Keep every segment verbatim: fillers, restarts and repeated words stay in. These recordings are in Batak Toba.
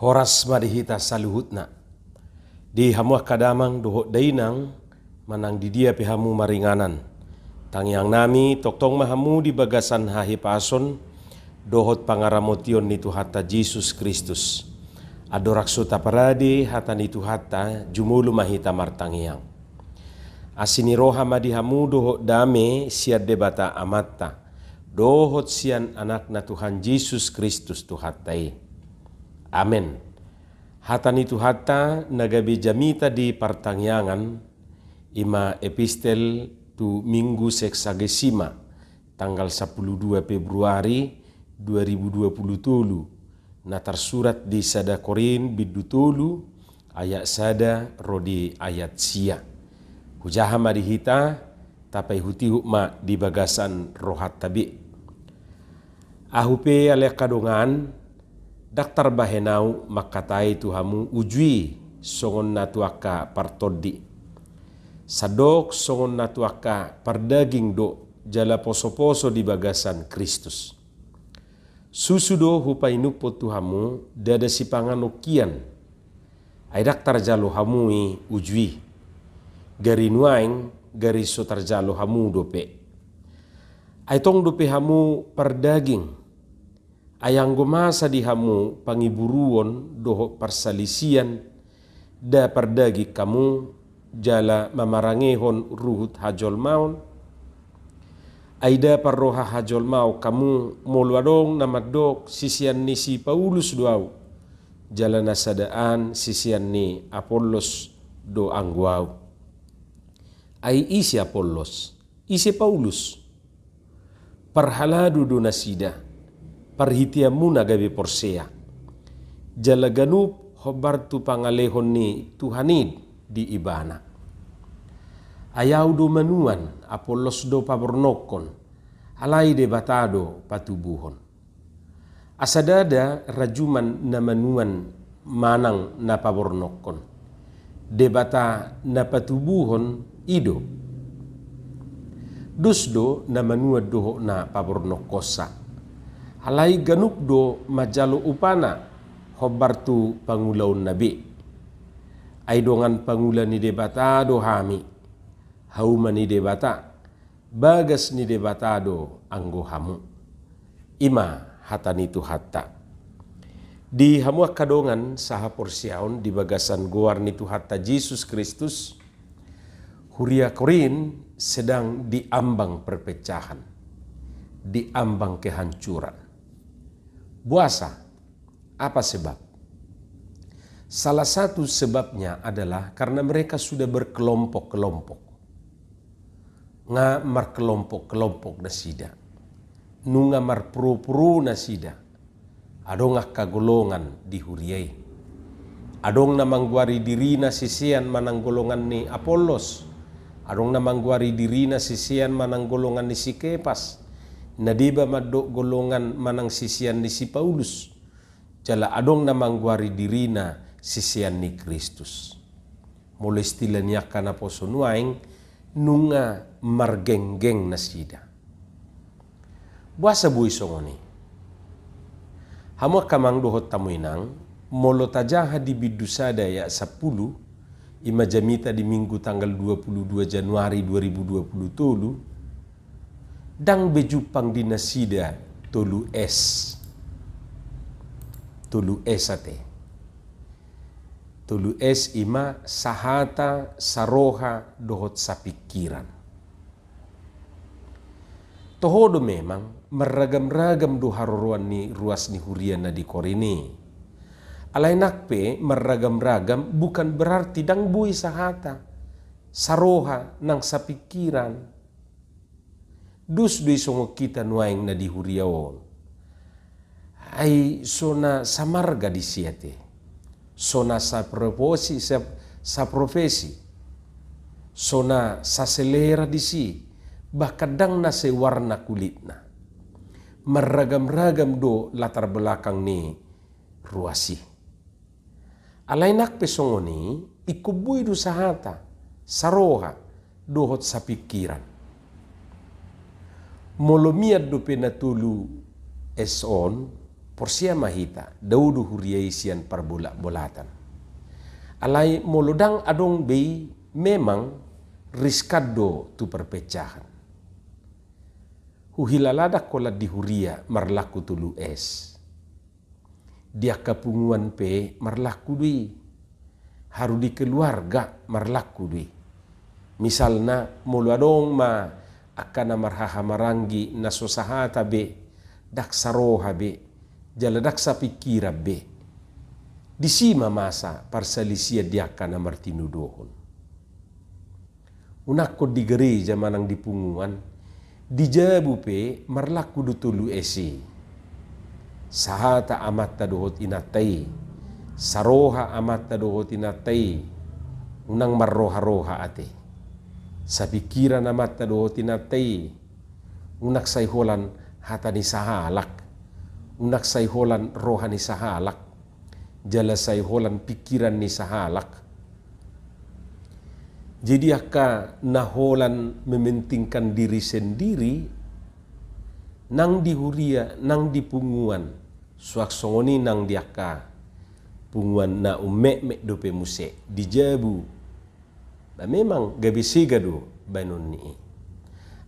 Horas ma di hita saluhutna. Di hamu angka damang dohot dainang, manang di dia pe hamu maringanan, tangiang nami tongtong ma hamu di bagasan hahipason dohot pangaramotion ni Tuhanta Jesus Kristus. Andorang so taparade hata ni Tuhanta, jumolo ma hita martangiang. Asi ni roha ma di hamu dohot dame sian Debata Amanta dohot sian Anakna Tuhan Jesus Kristus Tuhanta i. Amen. Hata ni Tuhanta na gabe jamita di partangiangan, ima epistel tu Minggu Sexagesima, tanggal sampulu dua Februari dua ribu dua pulu tolu, na tarsurat di sada Korint bindu tolu ayat sada ro di ayat sia. Hujaha ma di hita, tapaihutihut ma di bagasan rohanta be. Ahu pe ale angka dongan, ndang tarbahen ahu mangkatai tu hamu uju i songon na tu angka partondi, sandok songon na tu angka pardaging do jala posoposo di bagasan Kristus. Susu do hupainumhon tu hamu ndada sipanganon hian, ai ndang tarjalo hamu i uju i. Gari nuaeng, gari so tarjalo hamu dope. Ai tong dope hamu pardaging. Ai anggo masa di hamu pangiburuon dohot parsalisian, nda pardaging hamu jala mamarangehon ruhut hajolmaon? Ai nda parroha hajolmaon hamu molo adong na mandok sisean ni si Paulus do ahu, jala na sada an sisean ni Apollos do anggo ahu? Ai ise Apollos? Ise Paulus? Parhalado do nasida, parhiteanmuna gabe porsea, jala ganup hombar tu pangalehon ni Tuhan i di ibana. Ai ahu do manuan, Apollos do pabornokkon, alai Debata do patubuhon. Asa ndada rajuman na manuan manang na pabornokkon, Debata na patubuhon i do. Dos do na manuan dohot na pabornokkonsa, alai ganup do manjalo upana hombar tu pangulaonna be. Ai dongan pangula ni Debata do hami, hauma ni Debata, bagas ni Debata do anggo hamu. Ima hata ni Tuhanta. Di hamu angka dongan sahaporseaon di bagasan goar ni Tuhanta Jesus Kristus, huria Korint sedang di ambang perpecahan, di ambang kehancuran. Boasa? Apa sebab? Salah satu sebabnya adalah karena mereka sudah berkelompok-kelompok. Nga markelompok-kelompok nasida. Nunga marpro-pro nasida. Adong angka golongan di huria i. Adong na manggoari dirina sisean manang golongan ni Apollos. Adong na manggoari dirina sisean manang golongan ni si Kepas. Na deba mandok golongan manang sisean ni si Paulus. Jala adong na manggoari dirina sisean ni Kristus. Molo istilah ni angka naposo nuaeng, nunga margenggeng nasida. Boasa boi songon i? Hamu angka amang dohot hamu inang, molo tajaha di bindu sada ayat sampulu, ima jamita di Minggu tanggal dua pulu dua Januari dua ribu dua pulu tolu, ndang be jumpang di nasida tolu S. Tolu S ate. Tolu S ima sahata, saroha, dohot sapingkiran. Toho do memang marragam-ragam do haroroan ni ruas ni huria na di Korint i. Alai nang pe marragam-ragam bukan berarti ndang boi sahata, saroha nang sapingkiran. Dos do i songon hita nuaeng na di huria on. Ai so na samarga disi ate. So na saproposi, sa-, saprofesi. So na saselera disi. Bahkan ndang na sewarna kulitna. Marragam-ragam do latar belakang ni ruas i. Alai nang pe songon i, ingkon boi do sahata, saroha, dohot sapingkiran. Molo mian dope na tolu S on, Porsea ma hita, dao do huria i sian parbolatbolatan. Alai molo ndang adong be i, memang riskan do tu perpecahan. Huhilala ndang holan di huria marlaku tolu S. Di angka punguan pe marlaku do i. Haru di keluarga marlaku do i. Misalna, molo adong ma angka na marhahamaranggi na so sahata be, ndang saroha be, jala ndang sapingkiran be, disi ma masa parsalisian di angka na martinodohon. Unang di gereja manang di punguan, di jabu pe marlaku do tolu S i. Sahata amanta dohot inanta i, saroha amanta dohot inanta i, unang marroharoha ate. Sapingkiran amanta dohot inanta i, unang sai holan hata ni sahalak, unang sai holan roha ni sahalak, jala sai holan pingkiran ni sahalak. Jadi angka na holan mementingkan diri sendiri, nang di huria, nang di punguan, suang songon i nang di angka punguan na ummetmet dope muse, di jabu. Ba memang gabe sega do baenon ni i.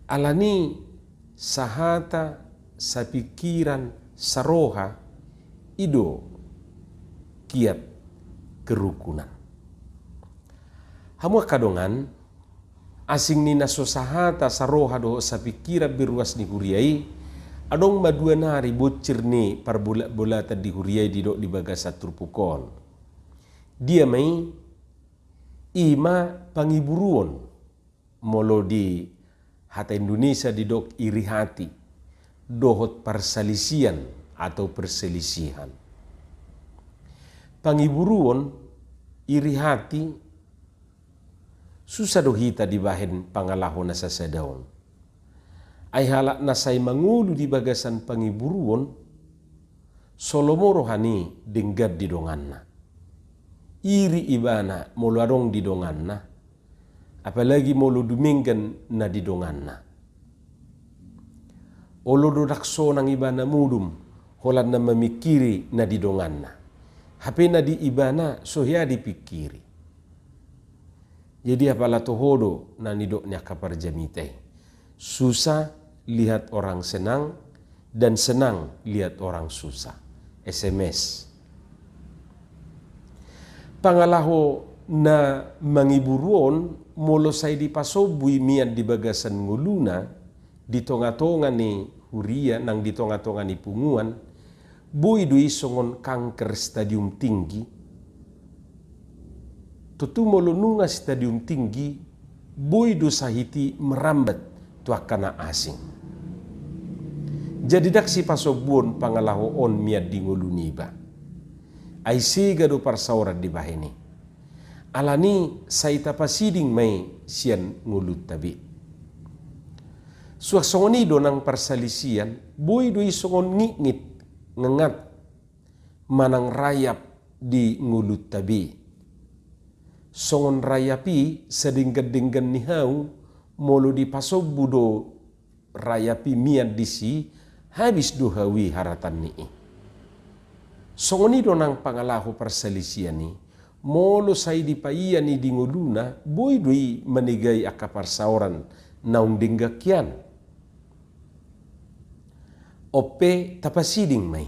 Alani sahata, sapingkiran, saroha, i do kiat kerukunan. Hamu angka dongan, asing ni na so sahata, saroha dohot sapingkiran be ruas ni huria i, adong ma dua nari bonsir ni parbolatbolatan di huria i didok di bagasan turpuk on. Dia ma i? I ma pangiburuon, molo di hata Indonesia didok iri hati, dohot parsalisian atau perselisihan. Pangiburuon, iri hati, susa do hita dibahen pangalaho na sasada on. Ai halak na sai mangolu di bagasan pangiburuon, so lomo roha ni denggan di donganna. Iri ibana molo adong di donganna, apalagi molo dumenggan na di donganna. Olo do ndang sonang ibana modom, holan na mamingkiri na di donganna. Hape na di ibana so hea dipingkiri. Jadi apala toho do na nidok ni angka parjamita i. Susah lihat orang senang, dan senang lihat orang susah. S M S. Pangalaho na mangiburu on, molo sai dipasombu i mian di bagasan ngoluna, di tongatonga ni huria, nang di tongatonga ni punguan, boi do i songon kanker stadium tinggi. Tontu molo nunga stadium tinggi, boi do sahit i merambat tu angka na asing. Jadi ndang sipasombuon pangalaho on mian di ngolu niba. Ai sega do parsaoran dibahen i. Alani sai tapasiding ma i sian ngolunta be. Suang songon i do nang parsalisian, boi do i songon ngitngit, ngengat, manang rayap di ngolunta be. Songon rayap i sadenggan-denggan ni hau, molo dipasombu do rayap i mian disi, habis do hau i haratan ni i. Songon i do nang pangalaho parsalisian i, molo sai dipaian i di ngoluna, boi do i manegai angka parsaoran naung denggan hian. On pe tapasiding ma i.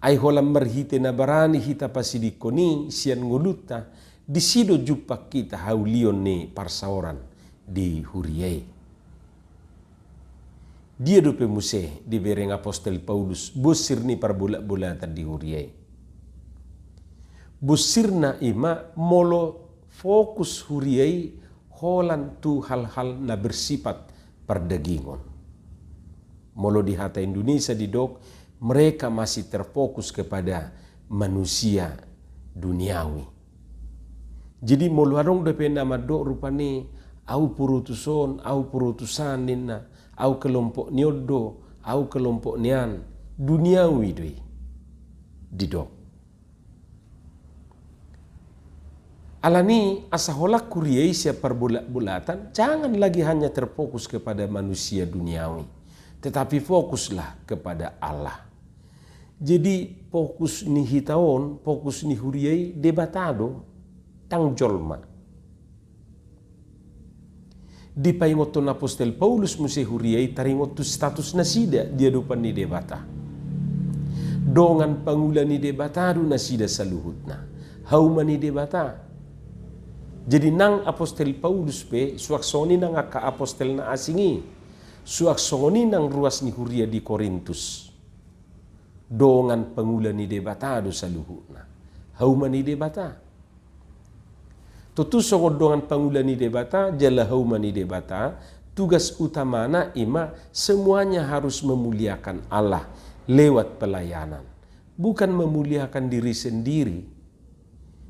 Ai holan marhite na barani hita pasidingkon i sian ngolunta, disi do jumpang hita haulion ni parsaoran di huria i. Dia dope muse dibereng apostel Paulus bonsir ni parbolatbolatan di huria i? Bonsirna i ma molo fokus huria i holan tu hal-hal na bersifat pardagingon. Molo di hata Indonesia didok, mereka masih terfokus kepada manusia duniawi. Jadi molo adong dope na mandok rupani, au puru tu son, au puru tu san ninna, au kelompok ni on do, au kelompok ni an, duniawi do i didok. Alani asa holan huria i sian parbolatbolatan, jangan lagi hanya terfokus kepada manusia duniawi, tetapi fokuslah kepada Allah. Jadi fokus ni hita on, fokus ni huria i Debata do, ndang jolma. Dipaingothon apostel Paulus muse huria i taringot tu status nasida di adopan ni Debata. Dongan pangula ni Debata do nasida saluhutna. Hauma ni Debata. Jadi nang apostel Paulus pe suang songon i nang angka apostel na asing i, suang songon i nang ruas ni huria di Korintus. Dongan pangula ni Debata do saluhutna. Hauma ni Debata. Tontu songon dongan pangula ni Debata jala hauma ni Debata, tugas utamana ima semuanya harus memuliakan Allah lewat pelayanan. Bukan memuliakan diri sendiri.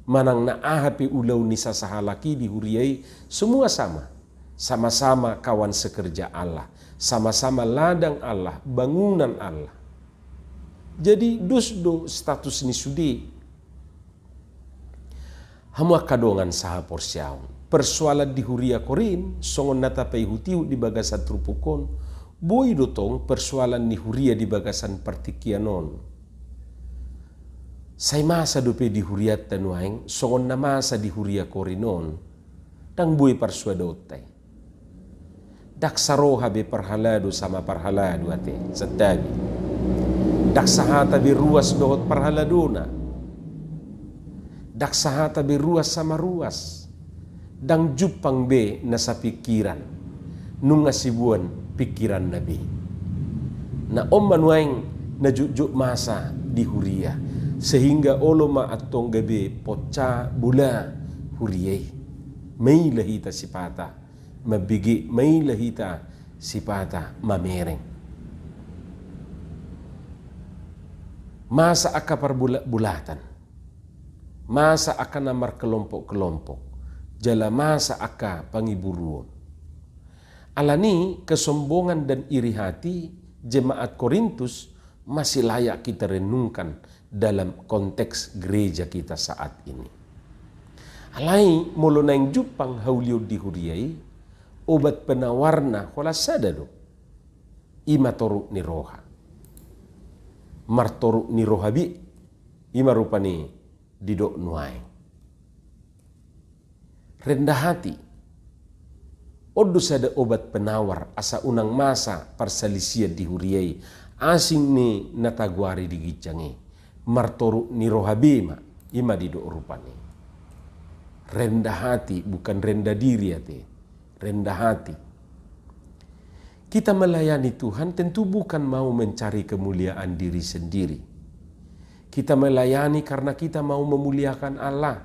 Manang na aha pe ulaon ni sasahalak i di huria i, semua sama. Sama-sama kawan sekerja Allah. Sama-sama ladang Allah, bangunan Allah. Jadi dos do status ni sude. Hamu angka dongan sahaporseaon. Persoalan di huria Korint, songon na tapaihut-ihut di bagasan turpuk on, boi do tong persoalan ni huria di bagasan partingkian on. Sai masa dope di hurianta nuaeng, songon na masa di huria Korint on, ndang boi parsuadaonta i. Ndang saroha be parhalado sama parhalado ate, santabi. Ndang sahata be ruas dohot parhaladona. Ndang sahata be ruas sama ruas. Ndang jumpang be na sapingkiran. Nunga siboan pingkiranna be. Na on ma nuaeng na jotjot masa di huria. Sehingga olo ma antong gabe ponca bola huria i. Maila hita sipata mambege, maila hita sipata mamereng. Masa angka parbulat-bulatan. Masa angka na markelompok-kelompok. Jala masa angka pangiburuon. Alani kesombongan dan iri hati jemaat Korintus masih layak kita renungkan dalam konteks gereja kita saat ini. Alai molo naeng jumpang haulion di huria i, obat penawarna holan sada do. Ima toruk ni roha. Martoruk ni roha be, ima rupani didok nuaeng. Rendah hati. On do sada obat penawar asa unang masa parsalisian di huria i, asing ni na tagoari di ginjang i. Martoruk ni roha be ma, ima didok rupani. Rendah hati, bukan rendah diri ate. Rendah hati. Kita melayani Tuhan tentu bukan mau mencari kemuliaan diri sendiri. Kita melayani karena kita mau memuliakan Allah.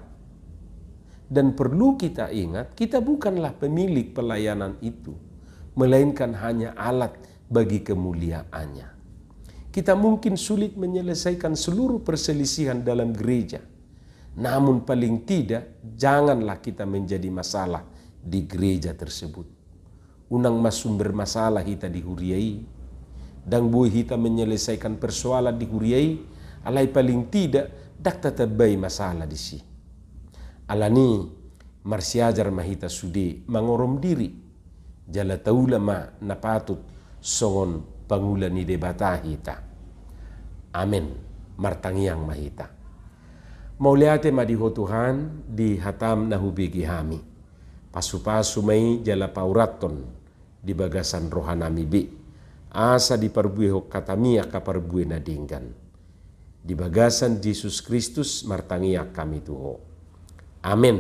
Dan perlu kita ingat, kita bukanlah pemilik pelayanan itu, melainkan hanya alat bagi kemuliaannya. Kita mungkin sulit menyelesaikan seluruh perselisihan dalam gereja. Namun paling tidak, janganlah kita menjadi masalah di gereja tersebut. Unang ma sumber masalah hita di huria i. Ndang boi hita menyelesaikan persoalan di huria i, alai paling tidak, ndang tatambai masalah disi. Alani, marsiajar ma hita sude mangorom diri. Jala taula ma na patut songon pangula ni Debata hita. Amen. Martangiang ma hita. Mauliate ma di Ho Tuhan, di hatam na hubege hami. Pasupasu ma i jala paurathon di bagasan rohanami be. Asa diparbuehon hatami angka parbue na denggan. Di bagasan Jesus Kristus martangiang hami tu Ho. Amen.